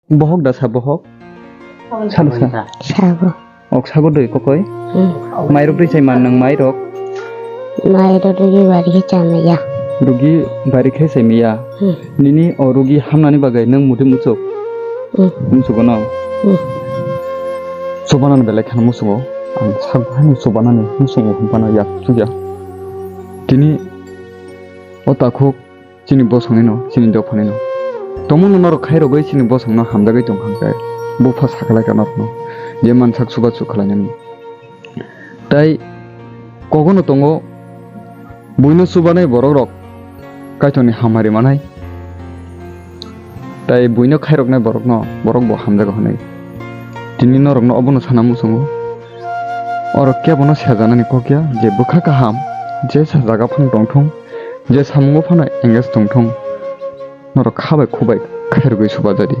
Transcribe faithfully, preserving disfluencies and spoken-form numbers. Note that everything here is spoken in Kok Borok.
Bohok da sa bohok? Salo sa. Sabo. Ok, sabo doi kokoi. Hmm. Mairok doi chai man nang mairok. Mairok doi bari khe chamaya. Rugi bari khe chamaya. Hmm. Nini o rugi hamnani bagwi nang muti muchuk. Hmm. Muchugo no. Hmm. Chubanani belai kheno muchungo. Ang sak bahai no chubanani muchungo hwnphano yak chukya. Tini o takhuk chini bosongni no, chini dophani no. Tomono norok khairogwi chini bosongno hamjagwi tongkha hwnkhe bupha sakalaikha norokno, je mansak chubachu khlainani. Tai kogono tongo, buino chubanai borokrok Kaitorni hamari manai. Tai buino khairoknai borokno borok bo hamjago hwnwi. Tini norokno obono sana muchungo. Oro kebono sejanani kok ya je bwkha kaham, je sa jaga phano tongthung, je samungo phano engage tongthung, norok kha bai khu bai khairogwi chuba jadi.